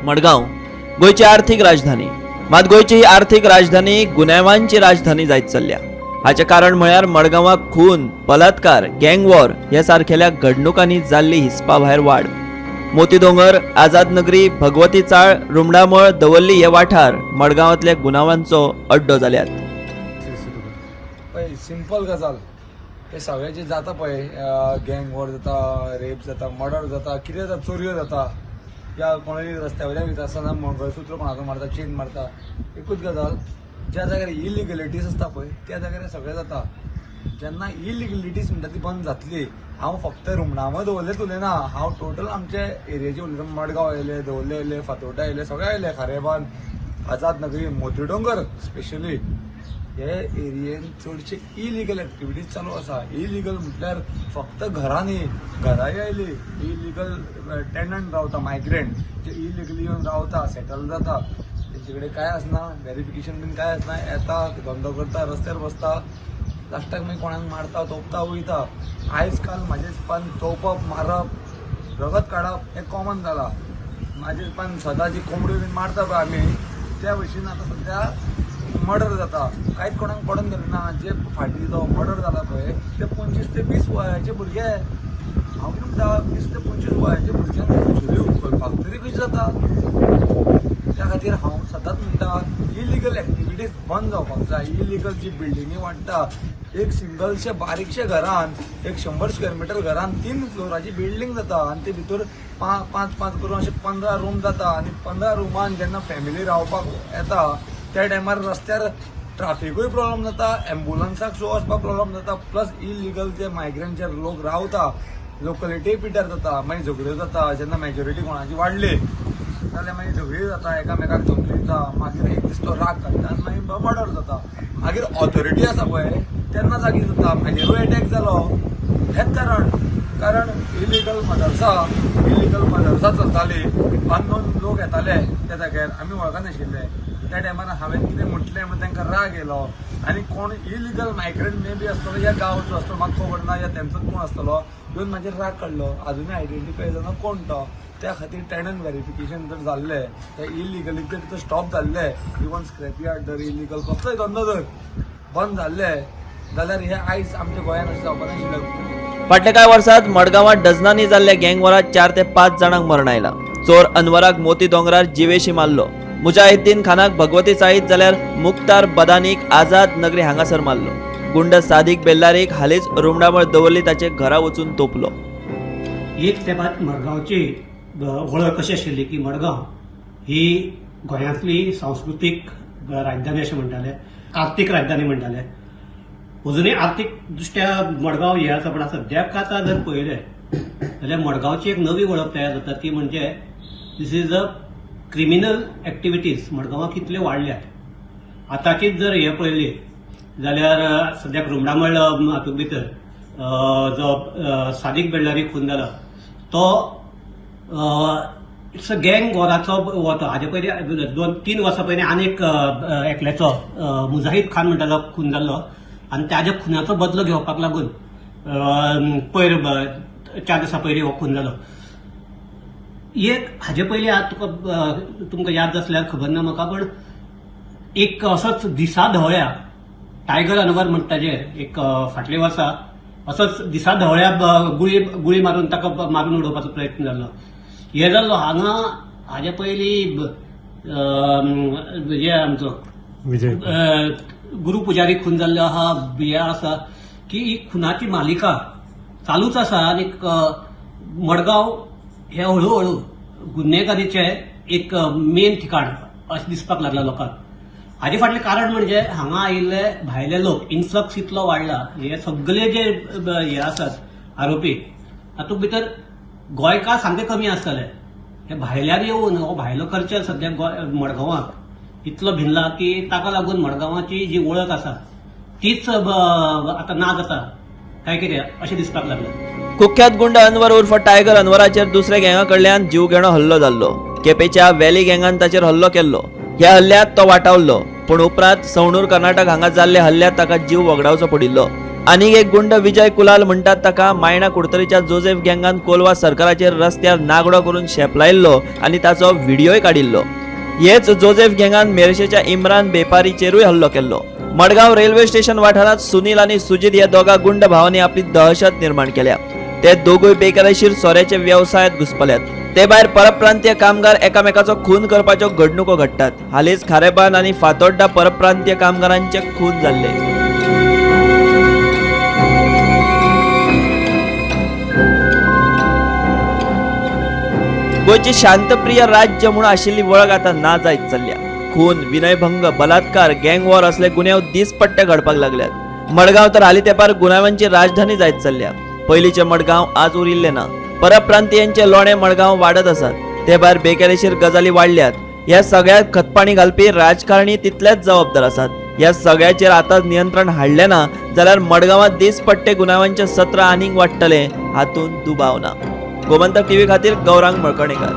मडगांव गोंयची आर्थीक राजधानी. मात गोंयची ही आर्थीक राजधानी गुन्यांवांची राजधानी जायत चल्ल्या. हाचें कारण म्हळ्यार मडगांवाक खून, बलात्कार, गँग वॉर ह्या सारकेल्या घडणुकांनी जाल्ली हिसपा भायर वाड. मोती दोंगर, आझाद नगरी, भगवती चाळ, रुमडामळ, दवर्ली हे वाठार मडगांवांतल्या गुन्यांवांचो अड्डो जाल्यात. पळय, सिंपल गजाल, हे सगळें जें जाता पळय, गँग वॉर जाता, रेप जाता, मर्डर जाता, कितें जाता, चोरयो जाता, या कोणूय रस्त्या वयल्यान वयता आसतना मंगळसूत्र कोणाकूय मारता, चेन मारता. एकूच गजाल, ज्या जाग्यार इलिगलिटीज आसता पळय, त्या जाग्यार हें सगळें जाता. जेन्ना इलिगलिटीज म्हणटा ती बंद जातली. हांव फक्त रुमडामळ, दवर्लेच उलयना, हांव टोटल आमचे एरियाचे उलयता. मडगांव येयले, दवर्ले येयले, फातोर्डा येयले, सगळे येयले, खारेबांद, आझाद नगरी, मोती डोंगर. स्पेशली हे एरियेन चडशे इलिगल एक्टिविटीज चालू आसा. इलिगल म्हटल्यार फक्त घरां न्ही, घरांय आयली. इलिगल टेनंट रावता, मायग्रंट जे इलिगली येवन रावता, सेटल जाता, तेंचे कडेन कांय आसना, वेरिफिकेशन बीन कांय आसना. येता, धंदो करता, रस्त्यार बसता, लास्टाक मागीर कोणाक मारता, तोपता, वयता. आयज काल म्हाज्या हिसपान तोपप, मारप, रगत काडप हें कॉमन जालां. म्हाज्या हिसपान सदां जी कोंबड्यो बीन मारता पळय आमी, त्या भशेन आतां सद्या मर्डर जाता. कांयच कोणाक पडून गेलें ना. जे फाटीं जो मर्डर जाला पळय, ते 25 ते 20 वयाचे भुरगे. हांव कितें म्हणटा, 20 ते 25 वयाचे भुरग्यांक सुरी उखलपाक तरी कशें जाता? त्या खातीर हांव सदांच म्हणटा, इलिगल एक्टिविटीज बंद जावपाक जाय. इलिगल जी बिल्डिंगी वाडटा, एक सिंगलशे बारीकशे घरान, एक 100 स्क्वेअर मिटर घरान तीन फ्लोराची बिल्डींग जाता आनी ते भितर पांच पांच पांच करून अशे 15 रूम जाता. आनी 15 रुमान जेन्ना फॅमिली रावपाक येता, त्या टायमार रस्त्यार ट्राफिकूय प्रॉब्लम जाता, एम्बुलन्साक सो वचपाक प्रॉब्लम जाता. प्लस इलिगल जे मायग्रंट जे लोक रावता, लोकलिटीय पिड्ड्यार जाता. मागीर झगड्यो जाता. जेन्ना मेजॉरिटी कोणाची वाडली जाल्यार मागीर झगडी जाता, एकामेकाक धमकी दिता, मागीर एक दीस तो राग काडटा आनी मागीर मर्डर जाता. मागीर ऑथॉरिटी आसा पळय, तेन्ना जागी जाता, म्हाजेरूय एटॅक जालो. हेच कारण, कारण इलिगल मदरसा, इलिगल मदरसा चलताली. अननोन लोक येताले त्या जाग्यार, आमी वळखनाशिल्ले. त्या टायमार हांवें कितें म्हटलें म्हणून तांकां राग येयलो आनी कोण इलिगल मायग्रंट मे बी आसतलो या गांवचो आसतलो, म्हाका खबर ना, या तेंचोच कोण आसतलो, येवन म्हाजेर राग काडलो. अजुनूय आयडेंटिफाय जायना कोण तो. त्या खातीर टेनंट वेरिफिकेशन जर जाल्लें, ते इलिगली जर स्टॉप जाल्ले, इवन स्क्रॅप यार्ड जर, इलिगल कसलोय धंदो जर बंद जाल्ले जाल्यार हे आयज आमच्या गोंयांत अशें जावपा नाशिल्लें. फाटल्या कांय वर्सात मडगांवात डझनांनी जाल्ल्या गँगवॉरात 4 ते 5 जाणांक मरण आयलां. चोर अनवराक मोती दोंगरार जिवेशी मारलो, मुजाहिद्दीन खानाक भगवती चाळीत, जाल्यार मुक्तार बदानीक आझाद नगरी हांगासर मारलो. गुंड सादिक बेल्लारीक हालींच रुमडामळ दवर्ली ताचे घरा वचून तोपलो. एक तेंपार मडगांवची वळख कशी आशिल्ली की मडगांव ही गोंयांतली सांस्कृतीक राजधानी अशें म्हणटाले, आर्थीक राजधानी म्हणटाले. अजुनूय आर्थीक दृश्ट्या मडगांव हें आसा, पण सद्याक आतां जर पळयलें जाल्यार मडगांवची एक नवी वळख तयार जाता, ती म्हणजे this is a criminal activities मडगांवां कितल्यो वाडल्यात. आतांचीच जर हें पळयली जाल्यार सद्याक रुमडामळ हातूंत भितर जो सादीक बेल्लारी खून जाला, तो it's a गँग वॉराचो वता. हाजे पयलीं 2-3 वर्सां पयलीं आनीक एकल्याचो, मुजाहीद खान म्हणटालो, खून जाल्लो आनी ताज्या खुनाचो बदलो घेवपाक लागून पयर 4 दिसां पयलीं हो खून जालो. एक हाजे पयलीं आतां तुमकां याद आसल्यार खबर ना म्हाका, पण एक असोच दिसा धवळ्या टायगर अनवर म्हणटा ताजेर एक फाटल्या वर्सा असोच दिसा धवळ्या गुळी गुळी मारून ताका मारून उडोवपाचो प्रयत्न जाल्लो. हे जाल्लो हांगा. हाजे पयलीं हे आमचो विजय गुरु पुजारी खून जाल्लो आहा. हे आसा की ही खुनाची मालिका चालूच आसा आनी मडगांव हे हळूहळू गुन्हेगारीचे एक मेन ठिकाण अशें दिसपाक लागला लोकांक. हाजे फाटलें कारण म्हणजे हांगा आयिल्ले भायले लोक, इन्फ्लक्स इतलो वाडला. हे सगळे जे हे आसात आरोपी, तातूंत भितर गोंयकार सामके कमी आसतले. हे भायल्यान येवन हो भायलो कल्चर सद्या गोंय मडगांवाक इतलो भिनला की ताका लागून मडगांवाची जी वळख आसा तीच आतां ना जाता काय कितें अशें दिसपाक लागलें. कुख्यात गुंड अनवर उर्फ टायगर अनवराचेर दुसऱ्या गँगा कडल्यान जीवघेणो हल्लो जाल्लो. केपेच्या वॅली गँगान ताचेर हल्लो केल्लो. ह्या हल्ल्यात तो वाटावल्लो, पूण उपरांत सवणूर, कर्नाटक हांगा जाल्ल्या हल्ल्यात ताका जीव वगडावचो पडिल्लो. आनीक एक गुंड विजय कुलाल म्हणटात ताका मायणा कुडतरीच्या जोसेफ गँगान कोलवा सरकाराचेर रस्त्यार नागडो करून शेपलायल्लो आनी ताचो व्हिडियोय काडिल्लो. हेच जोसेफ गँगान मेरशेच्या इम्रान बेपारीचेरूय हल्लो केल्लो. मडगांव रेल्वे स्टेशन वाठारांत सुनील आनी सुजीत ह्या दोगा गुंड भावांनी आपली दहशत निर्माण केल्या. ते दोगूय बेकायदेशीर सोऱ्याच्या व्यवसायात घुसपल्यात. ते भायर परप्रांतीय कामगार एकामेकाचो खून करपाच्यो घडणुको घडटात. हालींच खारेबान आनी फातोड्डा परप्रांतीय कामगारांचे खून जाल्ले. गोंयची शांतप्रिय राज्य म्हूण आशिल्ली वळख आतां ना जायत चल्ल्या. खून, विनयभंग, बलात्कार, गँग वॉर असले गुन्यांव दीसपट्टे घडपाक लागल्यात. मडगांव तर हालीं तेंपार गुन्यांवांची राजधानी जायत चल्ल्या. पयलींचें मडगांव आज उरिल्लें ना. परप्रांतीयांचे लोणे मडगांव वाडत आसात. ते भायर बेकायदेशीर गजाली वाडल्यात. ह्या सगळ्याक खतपाणी घालपी राजकारणी तितलेच जबाबदार आसात. ह्या सगळ्याचेर आतां नियंत्रण हाडलें ना जाल्यार मडगांवांत दीसपट्टे गुन्यांवांचें सत्र आनीक वाडटलें हातूंत दुबाव ना. गोमंतक टीव्ही खातीर गौरांग मळकणेकर.